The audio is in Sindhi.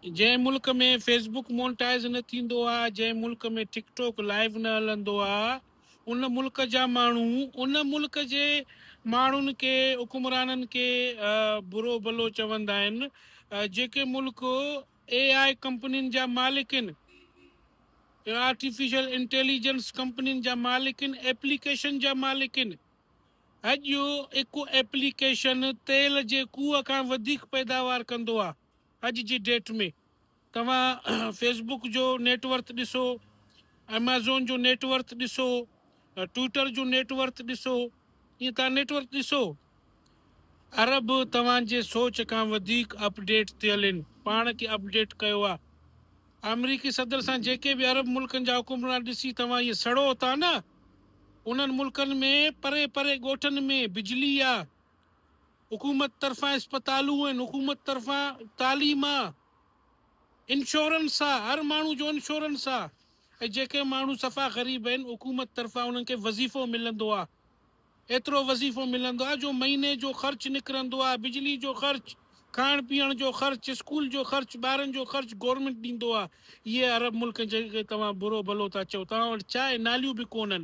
جنهن ملڪ ۾ فيسبڪ مونٽائز نه ٿيندو آ، جنهن ملڪ ۾ ٽڪ ٽاڪ لائيو نه هلندو آ، ان ملڪ جا ماڻهو ان ملڪ جي ماڻهن کي حڪمرانن کي برو ڀلو چوندا آهن، جيڪي ملڪ اي آء ڪمپنين جا مالڪ آهن، آرٽيفيشل انٽيليجنس ڪمپنين جا مالڪ آهن، ايپليڪيشن جا مالڪ آهن. اڄ هڪ ايپليڪيشن تيل جي کوهه کان وڌيڪ پيداوار ڪندو آ. اڄ جي ڊيٽ ۾ توهان فيس بڪ جو نيٽ ورٿ ڏسو، ايمازون جو نيٽ ورٿ ڏسو، ٽوئٽر جو نيٽ ورٿ ڏسو، ائين توهان نيٽ ورٿ ڏسو. عرب توهان جي سوچ کان وڌيڪ اپڊيٽ ٿيل آهن، پاڻ کي اپڊيٽ ڪيو آ. آمريڪي صدر سان جيڪي به عرب ملڪن جا حڪمران ڏسي توهان ائين سڙو ٿا نه، انهن ملڪن ۾ پري پري ڳوٺن ۾ بجلي آ، حڪومت طرفان اسپتالون آهن، حڪومت طرفان تعليم آ، انشورنس آ، هر ماڻهو جو انشورنس آ ۽ جيڪي ماڻهو صفا غريب آهن حڪومت طرفان انهن کي وظيفو ملندو آ، ايترو وظيفو ملندو آ جو مهيني جو خرچ نڪرندو آ، بجلي جو خرچ، کائڻ پيئڻ جو خرچ، اسڪول جو خرچ، ٻارن جو خرچ گورنمينٽ ڏيندو آ. اهي عرب ملڪ جيڪي توهان برو ڀلو ٿا چئو توهان وٽ ڇا آهي ناليون به ڪونهن.